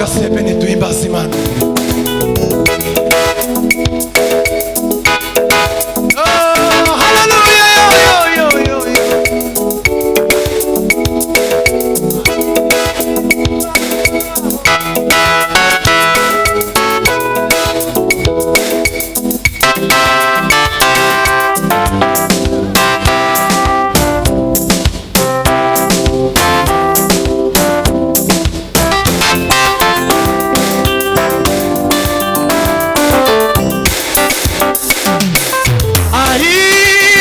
Gasebene duhimbaza Imana. Oh, hallelujah, yo, yo, yo, yo.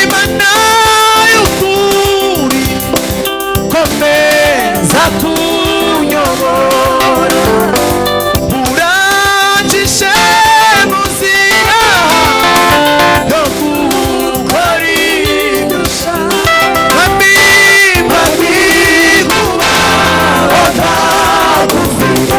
Imana y'ukuri komeza kunyobora, urangishe mu nzira yo gukora ibyo ushaka. Mwami, mwami, kubaho ntagufite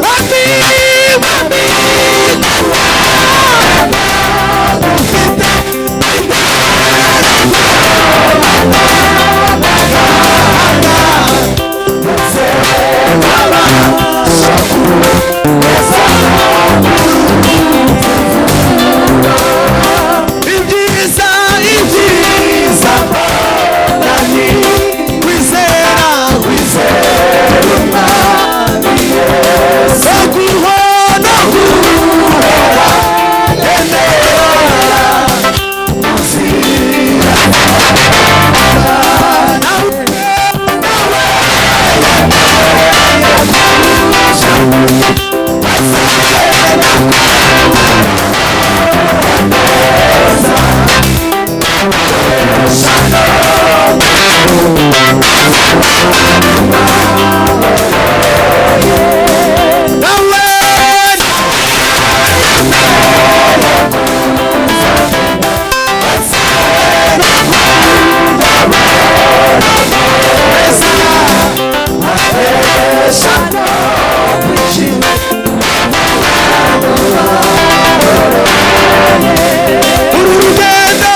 Mwami, mwami, ibyiza, ibyiza mbona ni kwizera, kwizera Umwami Yesu. No guhora, guhora nemera inzira nawe. Uru rugendo,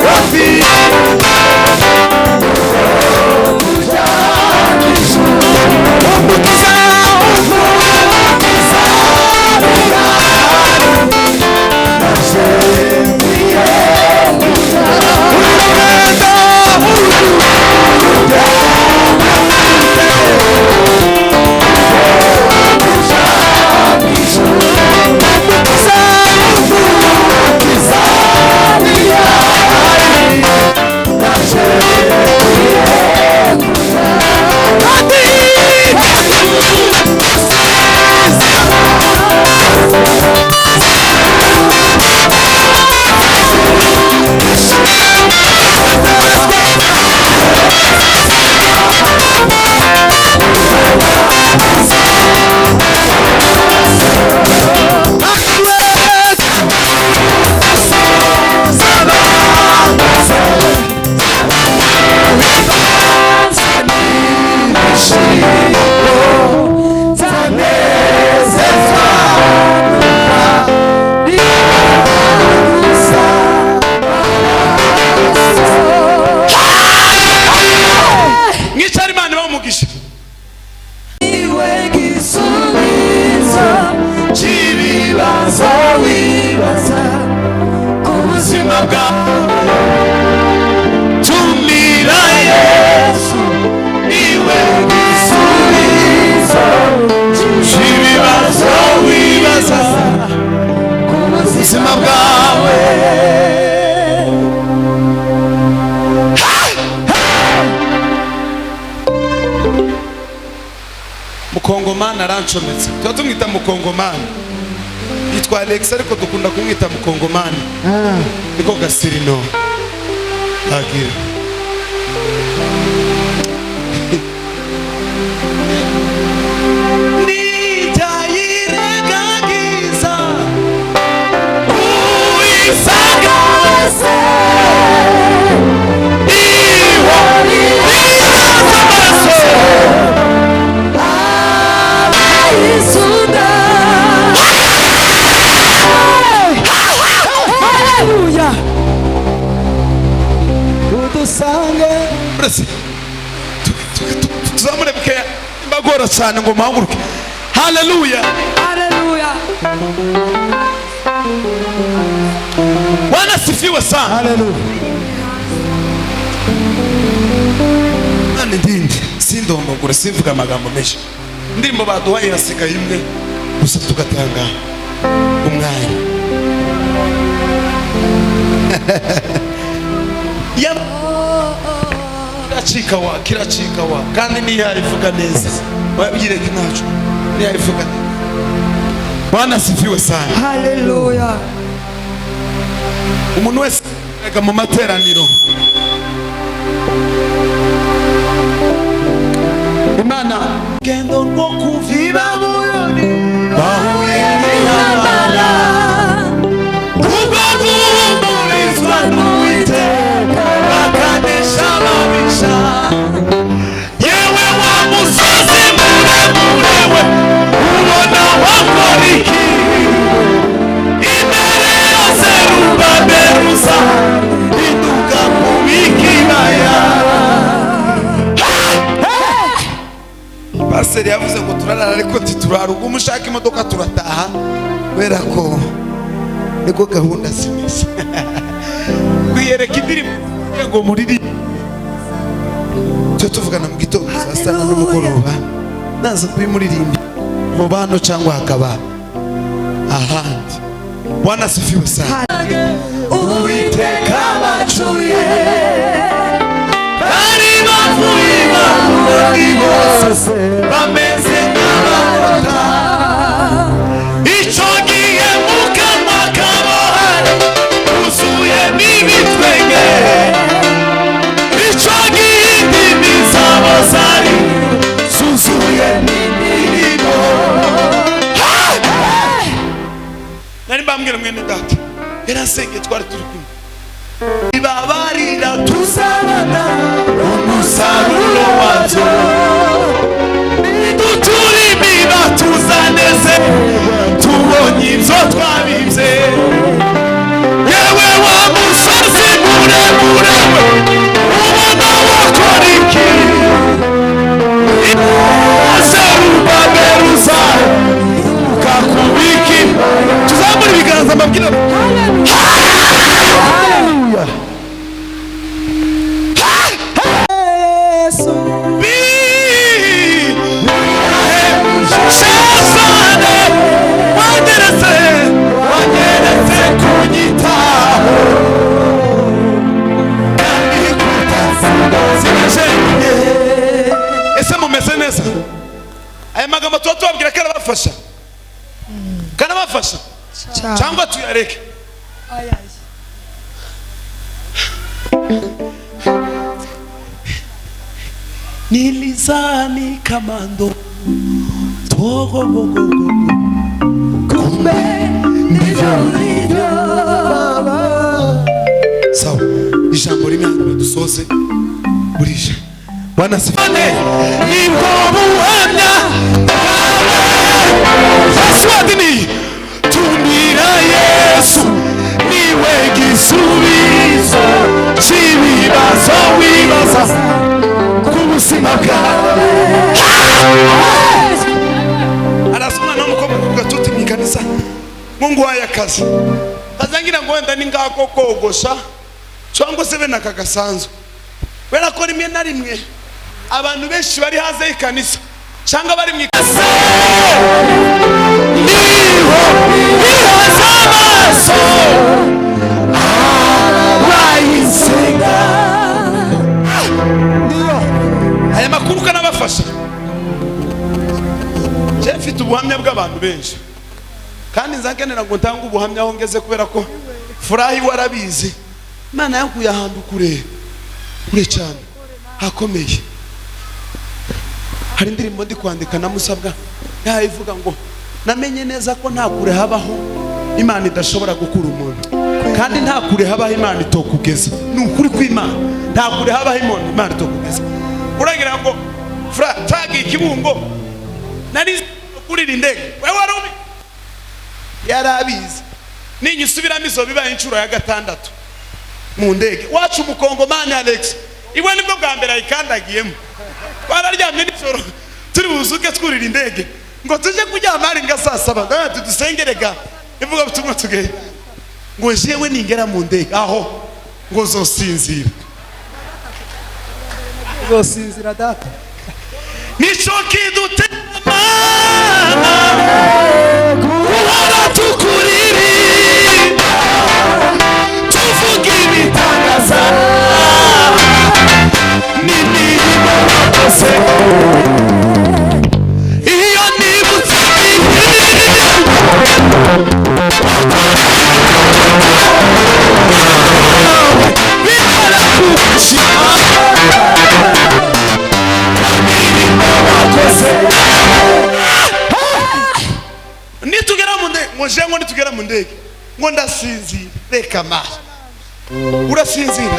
umukiza, umukiza, uru rugendo, umukiza, umukiza, Mwicare, Imana ibahe umugisha. Iwe gisubizo cy'ibibazo wibaza ku buzima bwawe, Tumira Yesu, niwe gisubizo cy'ibibazo wibaza ku ubuzima buzima bwawe. Mukongomani arancometse, tuba tumwita Mukongomani, yitwa Alex ariko dukunda kumwita Mukongomani, niko gasirino agira. Nitayirengagiza uyisaga wese iwo amaraso. Cyane ngo muhaguruke. Haleluya. Haleluya. Bwana sifiwe sana. Haleluya. None ndindi sindombogure, simvuga amagambo menshi. Indirimbo baduhaye hasigaye imwe gusa, tugatanga umwanya. Kiracika wa, kiracika wa, kandi ntiyayivuga neza, wabwireke ntacu, ntiyayivuga neza. Bwana sifiwe sana. Haleluya. Umuntu wese aga mu materaniro, Imana gendo rwo kuva i Babuloni bahuye n'intambara, kubwo guhumurizwa n'Uwiteka bakanesha ababisha. Yewe wa musozi muremure we, ubona wakora iki imbere ya Zerubabeluza iduka mu bikibaya? Pasiteri yavuze ngo turarara, ariko ntiturara. Ubwo umushaka imodoka turataha, kubera ko niko gahunda zimeze. Kwiyereka indirimbo ngo muririmbe, tujye tuvugana mu gitondo, saa sita na nimugoroba, naza kubimuririmba mu bantu cyangwa hakaba ahandi. Bwana sifiwe sana. Uwiteka bacuye bari bavuye i Babuloni bose bameze nk'abarota. Icyo gihe mu kanwa kabo hari huzuyemo ibitwenge, icyo gihe indimi zabo zari zuzuye n'indirimbo. Nari mbambwira, mwene data yarasengeye, twari turi kumwe, ibabarira, tuzabana umusaruro wabyo, dutura imiba, tuzaneze tubonye ibyo twabibye. Yewe wa musozi muremure we, ubona wakora iki? Zerubabeluza ukakubiki. Tuzamura ibiganza, mbabwira. Haleluya. Yesu. Shazane wangeretse, wangeretse kunyitaho, kandi kutasigaje. Ese mumeze neza? Aya magambo tuba tubabwira ko arabafasha, kanabafasha cyangwa tuyareke? Ay, ay. Nilizani kama ndoto. Kumbe ndivyo ulivyo. Sawa, ijambo rimwe hanyuma dusoze. Burije. Bwana sifiwe. Nibwo buhamya. Password ni tumira Yesu, niwe gisubizo cy'ibibazo wibaza ku buzima bwawe. Araza umwana w'umukobwa ku gatuti mu ikanisa ngo nguhaye akazi, azangira ngo wenda ni ngako kogosha cyangwa se bene aka gasanzwe, kubera ko rimwe na rimwe abantu benshi bari hanze y'ikanisa cyangwa bari mu ikanisa niho bihoza amaso abayisenga. Aya makuru kanabafasha. Njye mfite ubuhamya bw'abantu benshi, kandi nzakenera ngo ntange ubuhamya aho ngeze, kubera ko furahi warabizi, Imana yankuye ahantu kure kure cyane hakomeye. Hari indirimbo ndi kwandika na musabwa yayivuga ngo namenye neza ko nta kure habaho Imana idashobora gukura umuntu, kandi nta kure habaho Imana itokugeza. Ni ukuri kw'Imana, nta kure habaho Imana itokugeza. Uragira ngo fura cagiye Ikibungo, nari kurira indege, wewe wari ubi yarabizi. Ninyisubiramo izo bibaye inshuro ya gatandatu mu ndege. Wacu umukongomani Alex, iwe nibwo bwa mbere ayikandagiyemo. Twararyamye nijoro. Turi buzuke twurira indege ngo tuje kuryama ari nga saa 7, ndavuga tudusengerega ivuga butumwa tugende, ngo jewe ningera mu ndege aho ngo zosinzira. Uzosinzira data. Nico kidutema guhora tukuririmba tuvuga ibitangaza n'imirimo wakoze. Iyo nibutse bikora kugushima wakoze. Nitugera mu ndege ngo nje ngo nitugera mu ndege ngo ndasinzira, reka mara urasinzira.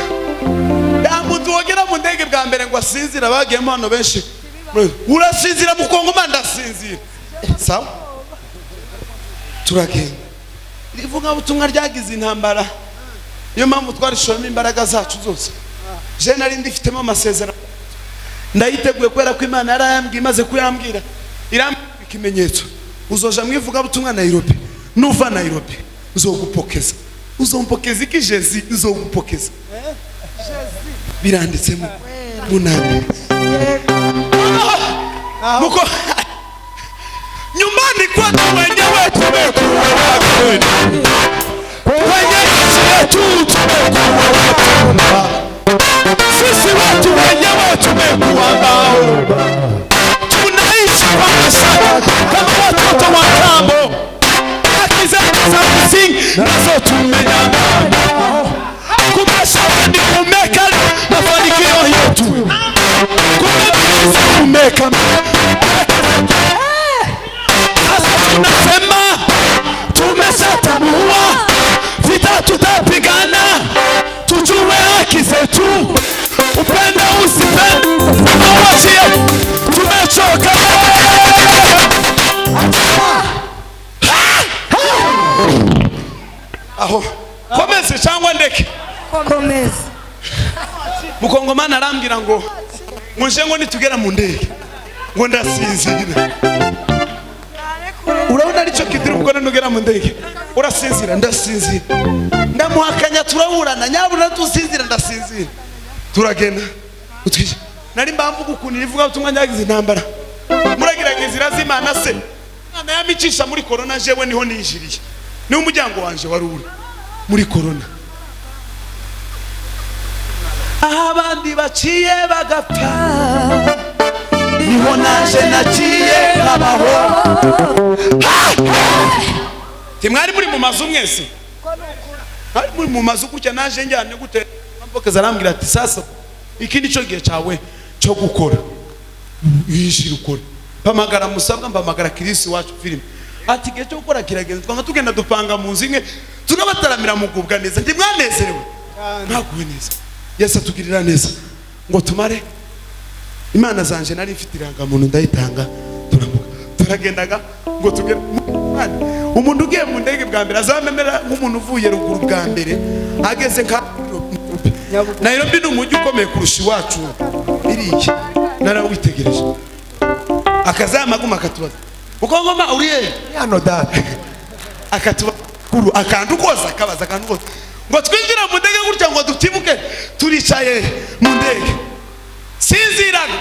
Nta muntu wogera mu ndege bwa mbere ngo asinzira, bagiyemo hano benshi. Urasinzira mu Kongo, ndasinzira. Sawa, turagenda. Ivugabutumwa ryagize intambara, niyo mpamvu twarishoyemo imbaraga zacu zose. Je nari ndifitemo amasezerano, ndayiteguye kubera ko Imana yarayambwiye, imaze kuyambwira irambwira ikimenyetso: uzoja mu ivugabutumwa Nairobi, nuva Nairobi uzogupokeza. Uzompokeza iki? Jezi uzogupokeza, biranditsemo munani. Muko nyumbani kwetu wenyewe tumekuwa wageni, kwenye nchi yetu tumekuwa watumwa, sisi watu wenyewe tumekuwa mbao, tunaishi kwa mashaka kama watoto wa kambo, haki zetu za msingi nazo tumenyang'anywa. Kumesha kumeka mafanikio yetu, kumeka. Sasa tunasema tumeshatambua, vita tutapigana, tujue haki zetu, upende usipende, tuwachie, tumechoka. Aho komeze cyangwa ndeke? Komeze. Mukongomani arambwira ngo muje ngo nitugera mu ndege ngo ndasinzira. Urabona aricyo kidira ubwo nugera mu ndege urasinzira, ndasinzira. Ndamuhakanya turaburana, nyabura tusinzira, ndasinzira. Turagenda utwije. Nari mbamvuga ukuntu ivuga ubutumwa nyagize intambara. Muragira inzira z'Imana se. Imana yamicisha muri corona, jewe niho ninjiriye. Niho umuryango wanje wari uri muri corona. Aho abandi baciye bagapfa, niho naje naciye nkabaho. Timwari muri mu mazu mwese, mwari muri mu mazu gutya, naje njyane gute? Mpokeza arambwira ati sasa iki nico gihe cyawe cyo gukora, yishira ukora. Mpamagara Musabwa, mpamagara Kirisi wacu filime, ati gihe cyo gukora kiragenda. Twanga tugenda dupanga mu nzu imwe, tunabataramira mugubwa neza. Ndimwanezerewe, mwaguwe neza. Yesu atugirira neza ngo tumare. Imana zanje nari mfite irangamuntu ndayitanga, turamuka turagendaga ngo tugere. Umuntu ugiye mu ndege bwa mbere azamemera nk'umuntu uvuye ruguru bwa mbere ageze nka Nairobi. Ni umujyi ukomeye kurusha iwacu iriya, narawitegereje. Akazamaguma akatubaza uko ngoma uriye hano data, akatuba kuru akantu kose akabaza akantu kose ngo twinjire mu ndege gutya ngo dutibuke. Turicaye mu ndege, sinziraga.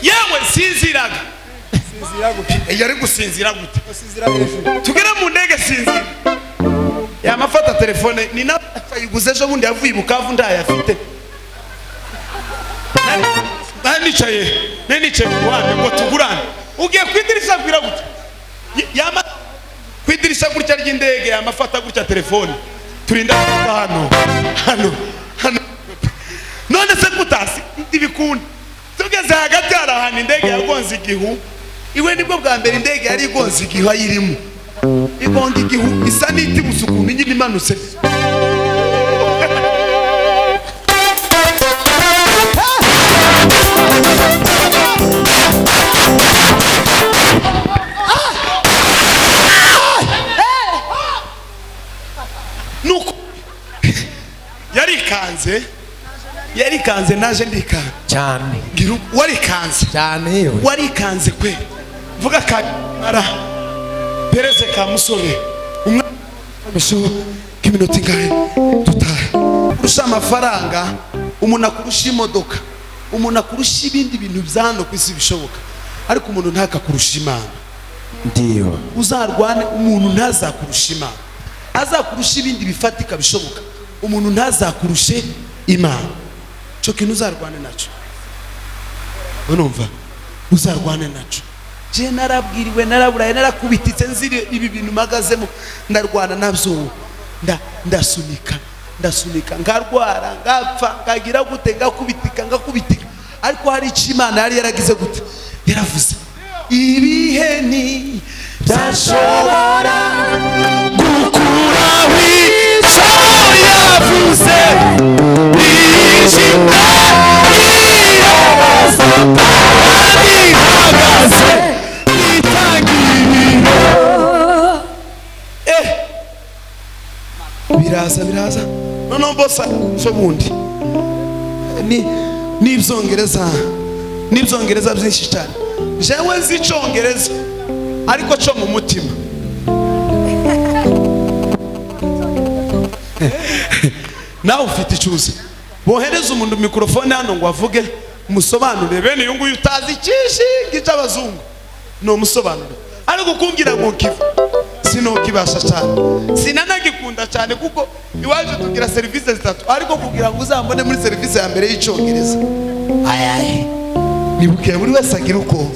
Yewe sinziraga. Yari gusinzira gute? Tugera mu ndege sinzira. Yamafata telefone ni nayiguze ejo bundi yavuye Bukavu ndayafite. Nari nicaye ku ruhande ngo tugurane. Ugiye kwidirisha kwira gute? Yama kwidirisha gutya ry'indege yamafata gutya telefone. Turinda hano hano hano. None se kutasi ibikunda. Tugeze hagati harahana indege yagonze igihu. Iwe nibwo bwa mbere indege yari igonze igihu ayirimo. Igonga igihu isa n'iti gusukuntu nyine imanutse. Nuko yarikanze. Yarikanze, naje ndikanga. Cyane. Ngira warikanze. Cyane yewe. Warikanze kwe, vuga kamara pereze ka musore umwana k'iminota ingahe dutahe. Kurusha amafaranga umuntu, akurusha imodoka umuntu, akurusha ibindi bintu bya hano ku isi bishoboka, ariko umuntu ntakakurusha Imana. Ndiyo. Uzarwane, umuntu ntazakurusha Imana. Azakurusha ibindi bifatika bishoboka, umuntu ntazakurushe Imana. Cyo kintu uzarwane nacyo, urumva? Uzarwane nacyo. Je narabwiriwe, naraburaye, narakubititse, nziri ibi bintu mpagazemo, ndarwana nabyo, ndasunika, ndasunika, ngarwara, ngapfa, ngagira gute, ngakubitika, ngakubitika, ariko hari icyo Imana yari yaragize gute? Yaravuze. Ibihe ni byashobora gukuraho icyo yavuze, ijimwe ihagaze itangiriro. Biraza, biraza. Noneho bosa so bundi ni n'ibyongereza, n'ibyongereza byinshi cyane. Jewe nzi icyongereza ariko cyo mu mutima. Nawe ufite icyuzi, bohereza umuntu mikorofone hano ngo avuge, musobanurire bene uyu nguyu utazi icyinshi cy'abazungu, ni umusobanuro. Ariko kumbwira ngo kiva, sinokibasha cyane, sinanagikunda cyane, kuko iwacu tugira serivisi zitatu, ariko kugira ngo uzambone muri serivisi ya mbere y'icyongereza, ayaye nibuke. Buri wese agira uko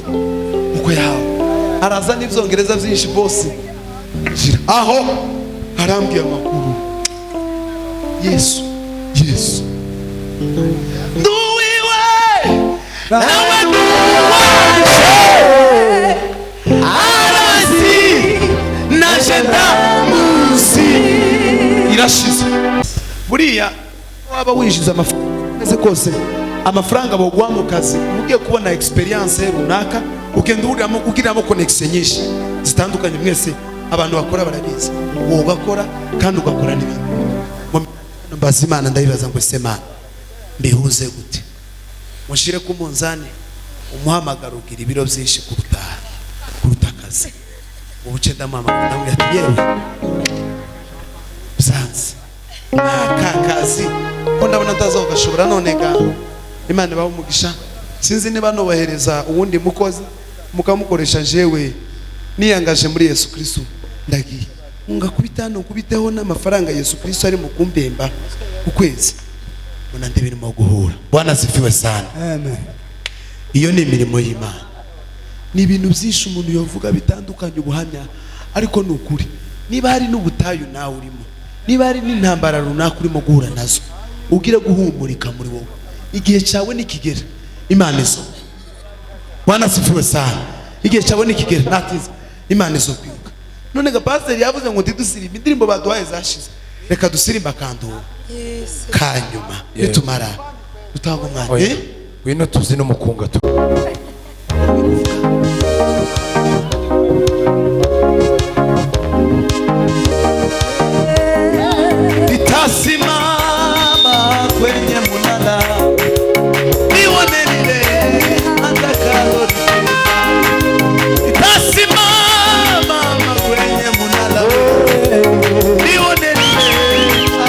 yawe araza n'ibyongereza byinshi. Bose aho arambwiye amakuru. Yesu, Yesu, nduwiwe nawe nduwaje, arazi naje ndamuzi. Irashize. Buriya waba winjiza amafaranga ameze kose, amafaranga baguha mu kazi, uba ugiye kubona experience runaka, ugenda uhuriramo, ugiriramo connection nyinshi zitandukanye. Mwese abantu bakora barabizi. Wowe ugakora kandi ugakora n'ibindi. Mbaza Imana, ndayibaza ngo: "Ese Mana, mbihuze gute?" Mushyire ku munzani, umuhamagaro ugira ibiro byinshi kuruta akazi. Ubuce ndamuhamagara, ndamubwira ati: "Yewe, byanze aka kazi ko ndabona ntazogashobora." None ga Imana ibahe umugisha. Sinzi niba nobahereza uwundi mukozi mukamukoresha. Jewe niyangaje muri Yesu Kristo, ndagiye ngakubita hano, nkubiteho n'amafaranga Yesu Kristo ari mu kumpemba ku kwezi, mbona ndi birimo guhura. Bwana asifiwe sana. Amen. Iyo ni imirimo y'Imana. Ni ibintu byinshi umuntu yavuga bitandukanye, ubuhamya, ariko ni ukuri, niba hari n'ubutayu nawe urimo, niba hari n'intambara runaka urimo guhura nazo, ugire guhumurika muri wowe. Igihe cyawe nikigera, Imana izo. Bwana asifiwe sana. Igihe cyawe nikigera, natiza, Imana izo kwibuka. None ga pasiteri yavuze ngo ntidusirimbe indirimbo baduhaye zashize, reka dusirimbe akantu kanyuma, nitumara dutanga umwanya. Oya. Eh? Ngwino tuzi n'umukunga tu. Nitasimama kwenye munara nione lile atakalolitenda. Nitasimama kwenye munara nione lile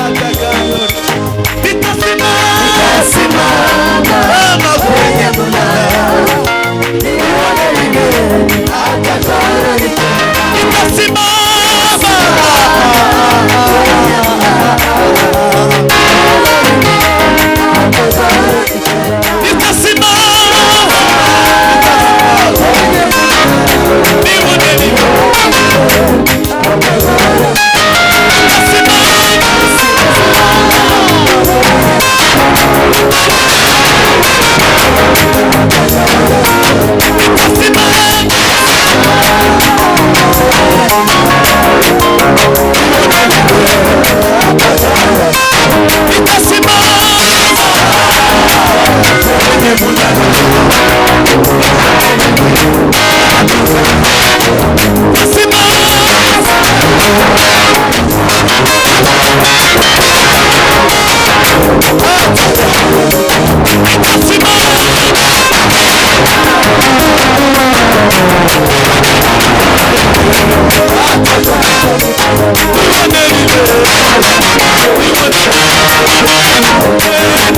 atakalolitenda. Nitasimama kwenye munara nione lile atakalolitenda. Nitasimama. Haleluya.